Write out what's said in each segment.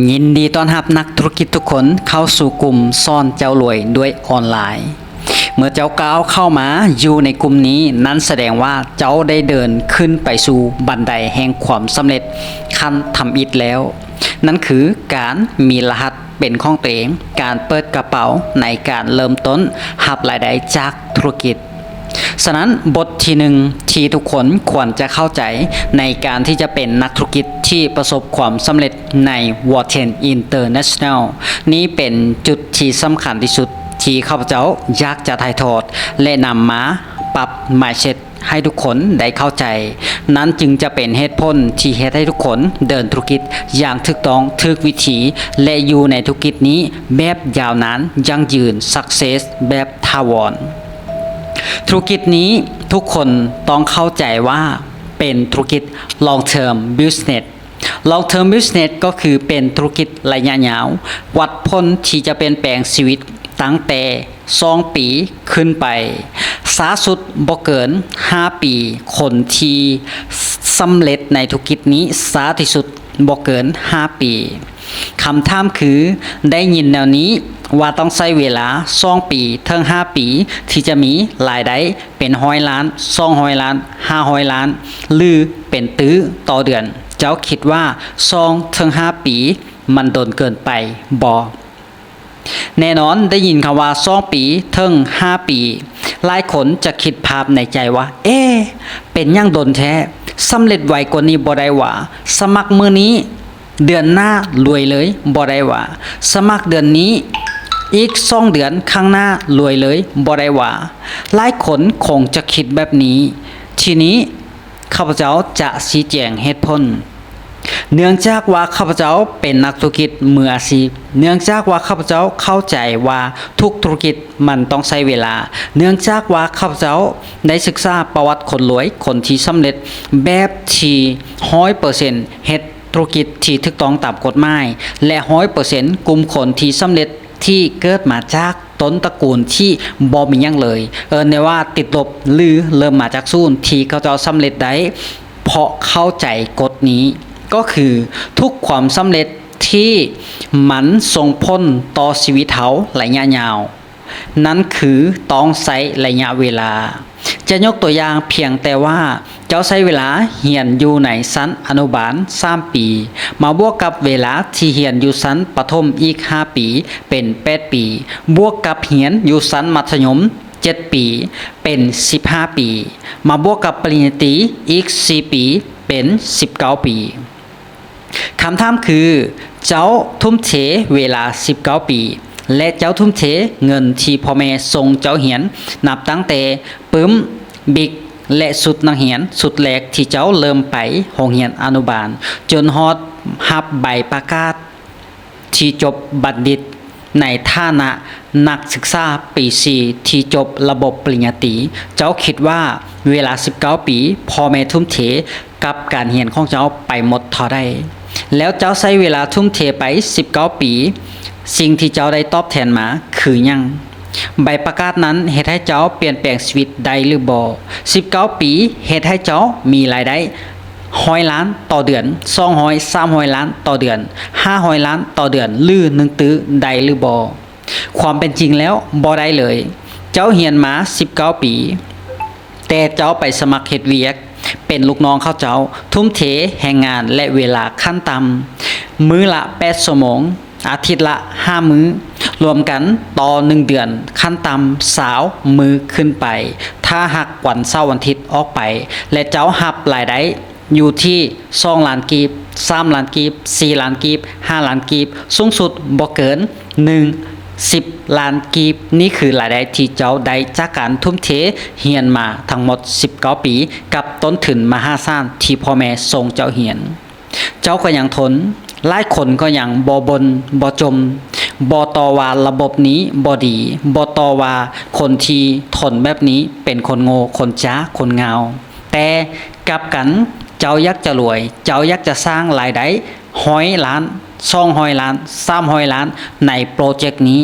ຍິນດີຕ້ອນຮັບນັກທຸລະກິດທຸກຄົນເຂົ້າສູ່ກຸ່ມສອນເຈົ້າລວຍດ້ວຍອອນລາຍ. ເມື່ອເຈົ້າກ້າວເຂົ້າມາຢູ່ໃນກຸ່ມນີ້, ນັ້ນສະແດງວ່າເຈົ້າໄດ້ເດີນຂຶ້ນໄປສູ່ບັນໄດແຫ່ງຄວາມສຳເລັດຂັ້ນທຳອິດແລ້ວ. ນັ້ນຄືການມີລະຫັດເປັນຂອງຕົວເອງ, ການເປີດກະເປົາໃນການເລີ່ມຕົ້ນຮັບລາຍໄດ້ຈາກທຸລະກິດ. ສະນັ້ນ, ບົດທີໜຶ່ງທີ່ທຸກຄົນຄວນຈະເຂົ້າໃຈໃນການທີ່ຈະເປັນນັກທຸລະກິດທີ່ປະສົບຄວາມສຳເລັດໃນ World Ten International ນີ້ເປັນຈຸດທີ່ສຳຄັນທີ່ສຸດທີ່ຂ້າພະເຈົ້າຢາກຈະຖ່າຍທອດ ແລະ ນຳມາປັບ mindset ໃຫ້ທຸກຄົນໄດ້ເຂົ້າໃຈ. ນັ້ນຈຶ່ງຈະເປັນເຫດຜົນທີ່ເຮັດໃຫ້ທຸກຄົນເດີນທຸລະກິດຢ່າງຖືກຕ້ອງ, ຖືກວິທີ ແລະ ຢູ່ໃນທຸລະກິດນີ້ແບບຍາວນານ, ຢັ້ງຢືນ, success ແບບຖາວອນ. ທຸລະກິດນີ້ທຸກຄົນຕ້ອງເຂົ້າໃຈວ່າເປັນທຸລະກິດ long term business. Long term business ກໍຄືເປັນທຸລະກິດໄລຍະຍາວ, ວັດຜົນທີ່ຈະປ່ຽນແປງຊີວິດຕັ້ງແຕ່ສອງປີຂຶ້ນໄປ, ຊ້າສຸດບໍ່ເກີນຫ້າປີ. ຄົນທີ່ສຳເລັດໃນທຸລະກິດນີ້ຊ້າທີ່ສຸດບໍ່ເກີນຫ້າປີ. ຄຳຖາມຄື, ໄດ້ຍິນແນວນີ້ວ່າຕ້ອງໃຊ້ເວລາສອງປີເຖິງຫ້າປີ ທີ່ຈະມີລາຍໄດ້ເປັນຮ້ອຍລ້ານ, ສອງຮ້ອຍລ້ານ, ຫ້າຮ້ອຍລ້ານ ຫຼື ເປັນຕື້ຕໍ່ເດືອນ. ເຈົ້າຄິດວ່າສອງເຖິງຫ້າປີມັນດົນເກີນໄປບໍ່? ແນ່ນອນ, ໄດ້ຍິນຄຳວ່າສອງປີເຖິງຫ້າປີ, ຫຼາຍຄົນຈະຄິດພາບໃນໃຈວ່າ, ເອ, ເປັນຫຍັງດົນແທ້? ສຳເລັດໄວກວ່ານີ້ບໍ່ໄດ້ຫວາ? ສະໝັກມື້ນີ້ ເດືອນໜ້າລວຍເລີຍບໍ່ໄດ້ຫວາ? ສະໝັກເດືອນນີ້ ອີກສອງເດືອນຂ້າງໜ້າລວຍເລີຍບໍ່ໄດ້ຫວາ? ຫຼາຍຄົນຄົງຈະຄິດແບບນີ້. ທີນີ້ ຂ້າພະເຈົ້າຈະຊີ້ແຈງເຫດຜົນ. ເນື່ອງຈາກວ່າຂ້າພະເຈົ້າເປັນນັກທຸລະກິດມືອາຊີບ, ເນື່ອງຈາກວ່າຂ້າພະເຈົ້າເຂົ້າໃຈວ່າທຸກທຸລະກິດມັນຕ້ອງໃຊ້ເວລາ, ເນື່ອງຈາກວ່າຂ້າພະເຈົ້າໄດ້ສຶກສາປະຫວັດຄົນລວຍ, ຄົນທີ່ສຳເລັດແບບທີ່ຮ້ອຍເປີເຊັນ ເຮັດທຸລະກິດທີ່ຖືກຕ້ອງຕາມກົດໝາຍ ແລະ ຮ້ອຍເປີເຊັນ ກຸ່ມຄົນທີ່ສຳເລັດ ທີ່ເກີດມາຈາກຕົ້ນຕະກູນທີ່ບໍ່ມີຫຍັງເລີຍ, ເອີ້ນໄດ້ວ່າຕິດລົບ ຫຼື ເລີ່ມມາຈາກສູນ ທີ່ເຂົາເຈົ້າສຳເລັດໄດ້ ເພາະເຂົ້າໃຈກົດນີ້, ກໍຄືທຸກຄວາມສຳເລັດທີ່ມັນສົ່ງຜົນຕໍ່ຊີວິດເຮົາໄລຍະຍາວ, ນັ້ນຄືຕ້ອງໃຊ້ໄລຍະເວລາ. ຈະຍົກຕົວຢ່າງພຽງແຕ່ວ່າ ເຈົ້າໃຊ້ເວລາຮຽນຢູ່ໃນຊັ້ນອະນຸບານສາມປີ, ມາບວກກັບເວລາທີ່ຮຽນຢູ່ຊັ້ນປະຖົມອີກຫ້າປີ ເປັນແປດປີ, ບວກກັບຮຽນຢູ່ຊັ້ນມັດທະຍົມເຈັດປີ ເປັນສິບຫ້າປີ, ມາບວກກັບປະລິນຍາຕີອີກສີ່ປີ ເປັນສິບເກົ້າປີ. ຄຳຖາມຄື, ເຈົ້າທຸ່ມເທເວລາສິບເກົ້າປີ ແລະ ເຈົ້າທຸ່ມເທເງິນທີ່ພໍ່ແມ່ສົ່ງເຈົ້າຮຽນ, ນັບຕັ້ງແຕ່ປຶ້ມ, ບິກ ແລະ ຊຸດນັກຮຽນຊຸດແລກທີ່ເຈົ້າເລີ່ມໄປໂຮງຮຽນອະນຸບານ, ຈົນຮອດຮັບໃບປະກາດທີ່ຈົບບັນດິດ ໃນຖານະນັກສຶກສາປີສີ່ທີ່ຈົບລະບົບປະລິນຍາຕີ, ເຈົ້າຄິດວ່າເວລາສິບເກົ້າປີ ພໍ່ແມ່ທຸ່ມເທ ກັບການຮຽນຂອງເຈົ້າໄປໝົດເທົ່າໃດ? ແລ້ວເຈົ້າໃຊ້ເວລາທຸ່ມເທໄປສິບເກົ້າປີ, ສິ່ງທີ່ເຈົ້າໄດ້ຕອບແທນມາຄືຫຍັງ? ໃບປະກາດນັ້ນເຮັດໃຫ້ເຈົ້າປ່ຽນແປງຊີວິດໄດ້ຫຼືບໍ່? ສິບເກົ້າປີເຮັດໃຫ້ເຈົ້າມີລາຍໄດ້ຮ້ອຍລ້ານຕໍ່ເດືອນ, ສອງຮ້ອຍ, ສາມຮ້ອຍລ້ານຕໍ່ເດືອນ, ຫ້າຮ້ອຍລ້ານຕໍ່ເດືອນ ຫຼື ໜຶ່ງຕື້ໄດ້ຫຼືບໍ່? ຄວາມເປັນຈິງແລ້ວບໍ່ໄດ້ເລີຍ. ເຈົ້າຮຽນມາສິບເກົ້າປີ, ແຕ່ເຈົ້າໄປສະໝັກເຮັດວຽກເປັນລູກນ້ອງເຂົາເຈົ້າ, ທຸ່ມເທແຮງງານ ແລະ ເວລາຂັ້ນຕ່ຳມື້ລະແປດຊົ່ວໂມງ, ອາທິດລະຫ້າມື້, ລວມກັນຕໍ່ໜຶ່ງເດືອນຂັ້ນຕ່ຳຊາວມື້ຂຶ້ນໄປ, ຖ້າຫາກວັນເສົາວັນທິດອອກໄປ ແລະ ເຈົ້າຮັບລາຍໄດ້ຢູ່ທີ່ສອງລ້ານກີບ, ສາມລ້ານກີບ, ສີ່ລ້ານກີບ, ຫ້າລ້ານກີບ, ສູງສຸດບໍ່ເກີນ ໜຶ່ງ ສິບລ້ານກີບ, ນີ້ຄືລາຍໄດ້ທີ່ເຈົ້າໄດ້ຈາກການທຸ່ມເທຮຽນມາທັງໝົດສິບເກົ້າປີ ກັບຕົ້ນທຶນມະຫາສານທີ່ພໍ່ແມ່ສົ່ງເຈົ້າຮຽນ. ເຈົ້າກໍຍັງທົນ, ຫຼາຍຄົນກໍຍັງບໍ່ບົ່ນ, ບໍ່ຈົ່ມ, ບໍ່ຕໍ່ວ່າລະບົບນີ້ບໍ່ດີ, ບໍ່ຕໍ່ວ່າຄົນທີ່ທົນແບບນີ້ເປັນຄົນໂງ່, ຄົນຈ້າ, ຄົນງາວ. ແຕ່ກັບກັນ, ເຈົ້າຢາກຈະລວຍ, ເຈົ້າຢາກຈະສ້າງລາຍໄດ້ຮ້ອຍລ້ານ, ສອງຮ້ອຍລ້ານ, ສາມຮ້ອຍລ້ານ ໃນໂປຣເຈັກນີ້,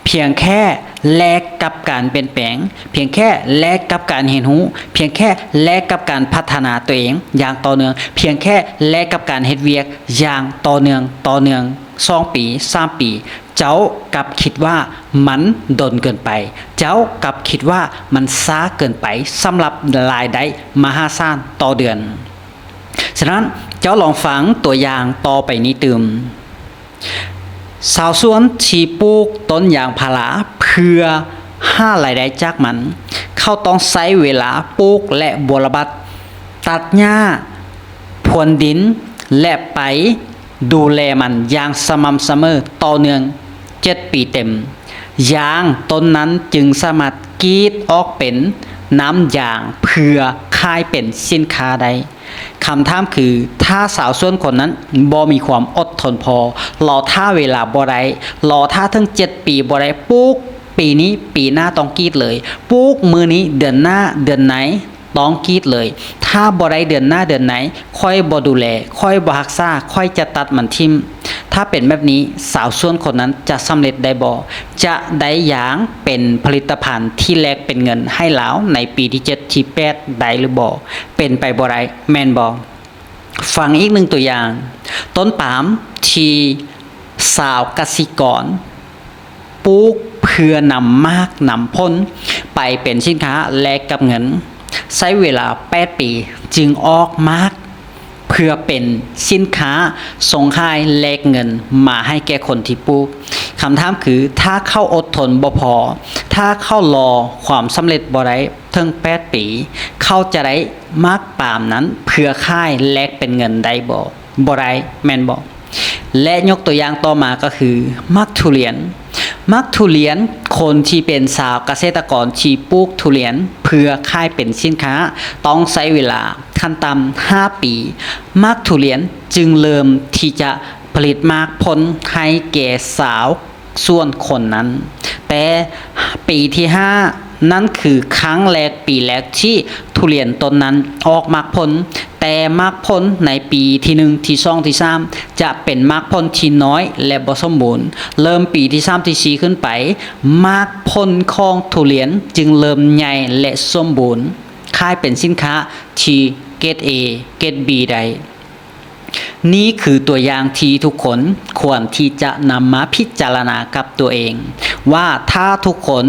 ພຽງແຄ່ແລກກັບການປ່ຽນແປງ, ພຽງແຄ່ແລກກັບການຮຽນຮູ້, ພຽງແຄ່ແລກກັບການພັດທະນາຕົວເອງຢ່າງຕໍ່ເນື່ອງ, ພຽງແຄ່ແລກກັບການເຮັດວຽກຢ່າງຕໍ່ເນື່ອງ, ຕໍ່ເນື່ອງ ສອງປີ, ສາມປີ, ເຈົ້າກັບຄິດວ່າມັນດົນເກີນໄປ, ເຈົ້າກັບຄິດວ່າມັນຊ້າເກີນໄປສຳລັບລາຍໄດ້ມະຫາສານຕໍ່ເດືອນ. ສະນັ້ນ, ເຈົ້າລອງຟັງຕົວຢ່າງຕໍ່ໄປນີ້ຕື່ມ. ຊາວສວນທີ່ປູກຕົ້ນຢາງພາລາເພື່ອຫາລາຍໄດ້ຈາກມັນ, ເຂົາຕ້ອງໃຊ້ເວລາປູກ ແລະ ບົວລະບັດ, ຕັດຫຍ້າ, ພວນດິນ ແລະ ໄປດູແລມັນຢ່າງສະໝ່ຳສະເໝີຕໍ່ເນື່ອງເຈັດປີເຕັມ. ຢາງຕົ້ນນັ້ນຈຶ່ງສາມາດກຣີດອອກເປັນນ້ຳຢາງເພື່ອຂາຍເປັນສິນຄ້າໄດ້. ຄຳຖາມຄື ຖ້າຊາວສວນຄົນນັ້ນບໍ່ມີຄວາມອົດທົນພໍ, ລໍຖ້າເວລາບໍ່ໄດ້, ລໍຖ້າເຖິງເຈັດປີບໍ່ໄດ້, ປູກປີນີ້, ປີໜ້າຕ້ອງກຣີດເລີຍ, ປູກມື້ນີ້, ເດືອນໜ້າ, ເດືອນໃນ, ຕ້ອງກຣີດເລີຍ. ຖ້າບໍ່ໄດ້ເດືອນໜ້າເດືອນໃນ, ຂ້ອຍບໍ່ດູແລ, ຂ້ອຍບໍ່ຮັກສາ, ຂ້ອຍຈະຕັດມັນຖິ້ມ. ຖ້າເປັນແບບນີ້, ຊາວສວນຄົນນັ້ນຈະສຳເລັດໄດ້ບໍ່? ຈະໄດ້ຢາງເປັນຜະລິດຕະພັນທີ່ແລກເປັນເງິນໃຫ້ລາວໃນປີທີເຈັດ ທີແປດໄດ້ຫຼືບໍ່? ເປັນໄປບໍ່ໄດ້, ແມ່ນບໍ່? ຟັງອີກໜຶ່ງຕົວຢ່າງ, ຕົ້ນປາມທີ່ຊາວກະສິກອນປູກເພື່ອນຳໝາກນຳຜົນໄປເປັນສິນຄ້າແລກກັບເງິນ, ໃຊ້ເວລາແປດປີຈຶ່ງອອກໝາກ ເພື່ອເປັນສິນຄ້າສົ່ງຂາຍແລກເງິນມາໃຫ້ແກ່ຄົນທີ່ປູກ. ຄຳຖາມຄື ຖ້າເຂົາອົດທົນບໍ່ພໍ, ຖ້າເຂົາລໍຄວາມສຳເລັດບໍ່ໄດ້ເຖິງແປດປີ, ເຂົາຈະໄດ້ໝາກປາມນັ້ນເພື່ອຂາຍແລກເປັນເງິນໄດ້ບໍ່? ບໍ່ໄດ້, ແມ່ນບໍ່? ແລະ ຍົກຕົວຢ່າງຕໍ່ມາກໍຄືໝາກທຸລຽນ. ໝາກທຸລຽນ, ຄົນທີ່ເປັນຊາວກະເສດຕະກອນທີ່ປູກທຸລຽນເພື່ອຂາຍເປັນສິນຄ້າ ຕ້ອງໃຊ້ເວລາ ຂັ້ນຕ່ຳຫ້າປີ, ໝາກທຸລຽນຈຶ່ງເລີ່ມທີ່ຈະຜະລິດໝາກຜົນໃຫ້ແກ່ຊາວສວນຄົນນັ້ນ. ແຕ່ປີທີຫ້າ ນັ້ນຄືຄັ້ງແລກ, ປີແລກທີ່ທຸລຽນຕົ້ນນັ້ນອອກໝາກຜົນ, ແຕ່ໝາກຜົນໃນປີທີໜຶ່ງ, ທີສອງ, ທີສາມ ຈະເປັນໝາກຜົນທີ່ນ້ອຍ ແລະ ບໍ່ສົມບູນ. ເລີ່ມປີທີສາມ, ທີສີ່ ຂຶ້ນໄປ, ໝາກຜົນຂອງທຸລຽນຈຶ່ງເລີ່ມໃຫຍ່ ແລະ ສົມບູນ. ຂາຍເປັນສິນຄ້າທີ່ເກຣດ A ເກຣດ B ໄດ້. ນີ້ຄືຕົວຢ່າງທີ່ທຸກຄົນຄວນທີ່ຈະນຳມາພິຈາລະນາກັບຕົວເອງ ວ່າຖ້າທຸກຄົນ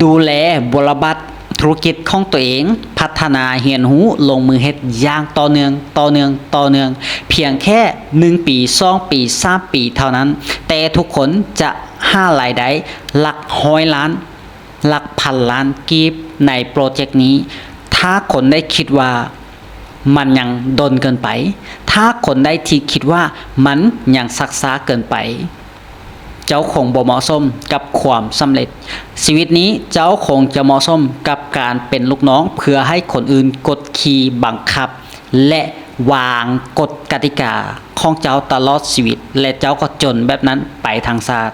ດູແລບົວລະບັດທຸລະກິດຂອງຕົວເອງ, ພັດທະນາ, ຮຽນຮູ້, ລົງມືເຮັດຢ່າງຕໍ່ເນື່ອງ, ຕໍ່ເນື່ອງ, ຕໍ່ເນື່ອງ, ພຽງແຄ່ໜຶ່ງປີ, ສອງປີ, ສາມປີເທົ່ານັ້ນ, ແຕ່ທຸກຄົນຈະຫາລາຍໄດ້ຫຼັກຮ້ອຍລ້ານ, ຫຼັກພັນລ້ານກີບໃນໂປຣເຈັກນີ້. ຖ້າຄົນໃດຄິດວ່າມັນຍັງດົນເກີນໄປ, ຖ້າຄົນໃດທີ່ຄິດວ່າມັນຍັງຊັກຊ້າເກີນໄປ, ເຈົ້າຄົງບໍ່ເໝາະສົມກັບຄວາມສຳເລັດ. ຊີວິດນີ້ເຈົ້າຄົງຈະເໝາະສົມກັບການເປັນລູກນ້ອງ ເພື່ອໃຫ້ຄົນອື່ນກົດຂີ່ບັງຄັບ ແລະ ວາງກົດກະຕິກາຂອງເຈົ້າຕະຫຼອດຊີວິດ ແລະ ເຈົ້າກໍຈົນແບບນັ້ນໄປທັງຊາດ.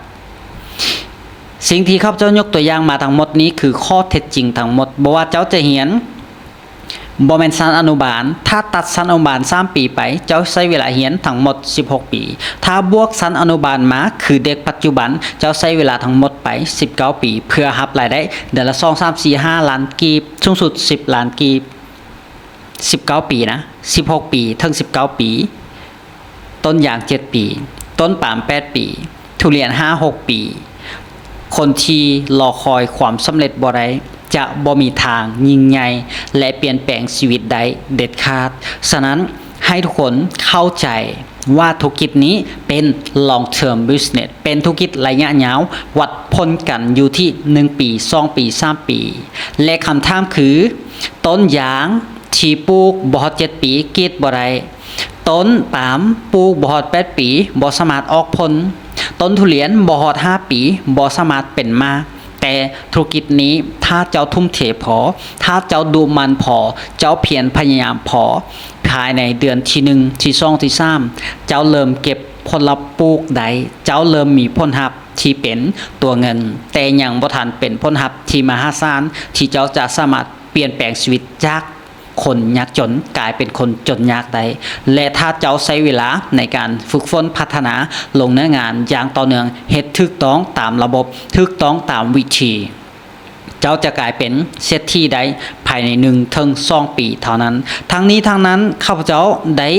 ສິ່ງທີ່ຂ້າພະເຈົ້າຍົກຕົວຢ່າງມາທັງໝົດນີ້ ຄືຂໍ້ເທັດຈິງທັງໝົດ. ບໍ່ວ່າເຈົ້າຈະຮຽນ, ບໍ່ແມ່ນຊັ້ນອະນຸບານ, ຖ້າຕັດຊັ້ນອະນຸບານສາມປີໄປ, ເຈົ້າໃຊ້ເວລາຮຽນທັງໝົດສິບຫົກປີ. ຖ້າບວກຊັ້ນອະນຸບານມາ, ຄືເດັກປັດຈຸບັນ, ເຈົ້າໃຊ້ເວລາທັງໝົດໄປສິບເກົ້າປີ ເພື່ອຮັບລາຍໄດ້ເດືອນລະສອງ ສາມ ສີ່ ຫ້າລ້ານກີບ, ສູງສຸດສິບລ້ານກີບ. ສິບເກົ້າປີນະ, ສິບຫົກປີເຖິງສິບເກົ້າປີ, ຕົ້ນຢາງເຈັດປີ, ຕົ້ນປາມແປດປີ, ທຸລຽນຫ້າຫົກປີ. ຄົນທີ່ລໍຄອຍຄວາມສຳເລັດບໍ່ໄດ້ ຈະບໍ່ມີທາງຍິ່ງໃຫຍ່ ແລະ ປ່ຽນແປງຊີວິດໄດ້ເດັດຂາດ. ສະນັ້ນ, ໃຫ້ທຸກຄົນເຂົ້າໃຈວ່າທຸລະກິດນີ້ເປັນ long term business, ເປັນທຸລະກິດໄລຍະຍາວ, ວັດຜົນກັນຢູ່ທີ່ໜຶ່ງປີ, ສອງປີ, ສາມປີ. ແລະ ຄຳຖາມຄື, ຕົ້ນຢາງທີ່ປູກບໍ່ຮອດເຈັດປີ ກຣີດບໍ່ໄດ້. ຕົ້ນປາມປູກບໍ່ຮອດແປດປີ ບໍ່ສາມາດອອກຜົນ. ຕົ້ນທຸລຽນບໍ່ຮອດຫ້າປີ ບໍ່ສາມາດເປັນໝາກ. ແຕ່ທຸລະກິດນີ້ ຖ້າເຈົ້າທຸ່ມເທພໍ, ຖ້າເຈົ້າດຸໝັ່ນພໍ, ເຈົ້າພຽນພະຍາຍາມພໍ, ພາຍໃນເດືອນທີໜຶ່ງ, ທີສອງ, ທີສາມ ເຈົ້າເລີ່ມເກັບຜົນລັບປູກໄດ້, ເຈົ້າເລີ່ມມີຜົນຮັບທີ່ເປັນຕົວເງິນ, ແຕ່ຍັງບໍ່ທັນເປັນຜົນຮັບທີ່ມະຫາສານ ທີ່ເຈົ້າຈະສາມາດປ່ຽນແປງຊີວິດຈາກ ຄົນຍາກຈົນກາຍເປັນຄົນຈົນຍາກໄດ້ ແລະ ຖ້າເຈົ້າໃຊ້ເວລາໃນການຝຶກຝົນພັດທະນາລົງເນື້ອງານຢ່າງຕໍ່ເນື່ອງ, ເຮັດຖືກຕ້ອງຕາມລະບົບ, ຖືກຕ້ອງຕາມວິທີ, ເຈົ້າຈະກາຍເປັນເສດຖີໄດ້ພາຍໃນໜຶ່ງເຖິງສອງປີເທົ່ານັ້ນ. ທັງນີ້ທັງນັ້ນ, ຂ້າພະເຈົ້າໄດ້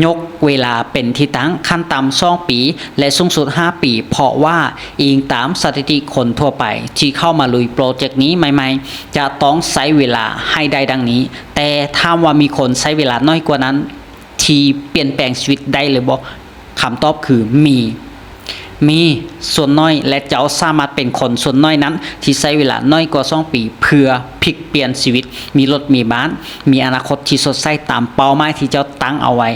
ຍົກເວລາເປັນທີ່ຕັ້ງ, ຂັ້ນຕ່ຳສອງປີ ແລະ ສູງສຸດຫ້າປີ, ເພາະວ່າອີງຕາມສະຖິຕິຄົນທົ່ວໄປທີ່ເຂົ້າມາລຸຍໂປຣເຈັກນີ້ໃໝ່ໆ ຈະຕ້ອງໃຊ້ເວລາໃຫ້ໄດ້ດັ່ງນີ້. ແຕ່ຖາມວ່າມີຄົນໃຊ້ເວລາໜ້ອຍກວ່ານັ້ນທີ່ປ່ຽນແປງຊີວິດໄດ້ຫຼືບໍ່? ຄຳຕອບຄືມີ. ມີສ່ວນໜ້ອຍ ແລະ ເຈົ້າສາມາດເປັນຄົນສ່ວນໜ້ອຍນັ້ນທີ່ໃຊ້ເວລາໜ້ອຍກວ່າສອງປີ ເພື່ອພິກປ່ຽນຊີວິດ, ມີລົດມີບ້ານ, ມີອະນາຄົດທີ່ສົດໃສຕາມເປົ້າໝາຍທີ່ເຈົ້າຕັ້ງເອົາໄວ້.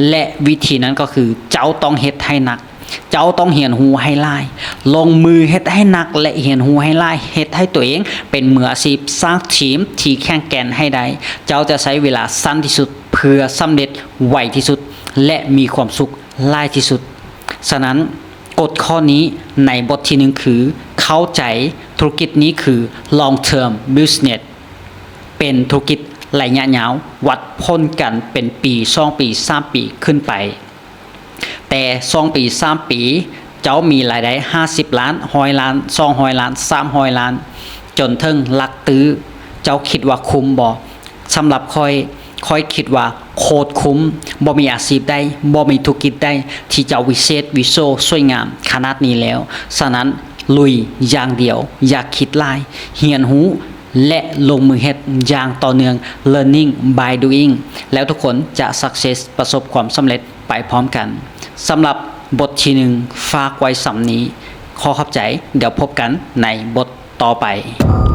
ແລະ ວິທີນັ້ນກໍຄືເຈົ້າຕ້ອງເຮັດໃຫ້ໜັກ, ເຈົ້າຕ້ອງຮຽນຮູ້ໃຫ້ຫຼາຍ, ລົງມືເຮັດໃຫ້ໜັກ ແລະ ຮຽນຮູ້ໃຫ້ຫຼາຍ, ເຮັດໃຫ້ຕົວເອງເປັນມືອາຊີບ, ສ້າງທີມທີ່ແຂງແກ່ນໃຫ້ໄດ້. ເຈົ້າຈະໃຊ້ເວລາສັ້ນທີ່ສຸດເພື່ອສຳເລັດໄວທີ່ສຸດ ແລະ ມີຄວາມສຸກຫຼາຍທີ່ສຸດ. ສະນັ້ນ, ກົດຂໍ້ນີ້ໃນບົດທີໜຶ່ງຄື ເຂົ້າໃຈທຸລະກິດນີ້ຄື long term business ເປັນທຸລະກິດໄລຍະຍາວ, ວັດຜົນກັນເປັນປີ, ສອງປີ, ສາມປີຂຶ້ນໄປ. ແຕ່ສອງປີ, ສາມປີ, ເຈົ້າມີລາຍໄດ້ຫ້າສິບລ້ານ, ຮ້ອຍລ້ານ, ສອງຮ້ອຍລ້ານ, ສາມຮ້ອຍລ້ານ, ຈົນເຖິງຫຼັກຕື້, ເຈົ້າຄິດວ່າຄຸ້ມບໍ່? ສຳລັບຂ້ອຍ, ຂ້ອຍຄິດວ່າໂຄດຄຸ້ມ, ບໍ່ມີອາຊີບໃດ, ບໍ່ມີທຸລະກິດໃດທີ່ຈະວິເສດວິໂສສວຍງາມຂະໜາດນີ້ແລ້ວ. ສະນັ້ນ, ລຸຍຢ່າງດຽວ, ຢ່າຄິດຫຼາຍ, ຮຽນຮູ້ ແລະ ລົງມືເຮັດຢ່າງຕໍ່ເນື່ອງ, learning by doing ແລ້ວທຸກຄົນຈະ success ປະສົບຄວາມສຳເລັດໄປພ້ອມກັນ. ສຳລັບບົດທີໜຶ່ງ ຝາກໄວ້ສ່ຳນີ້. ຂໍຂອບໃຈ, ດຽວພົບກັນໃນບົດຕໍ່ໄປ.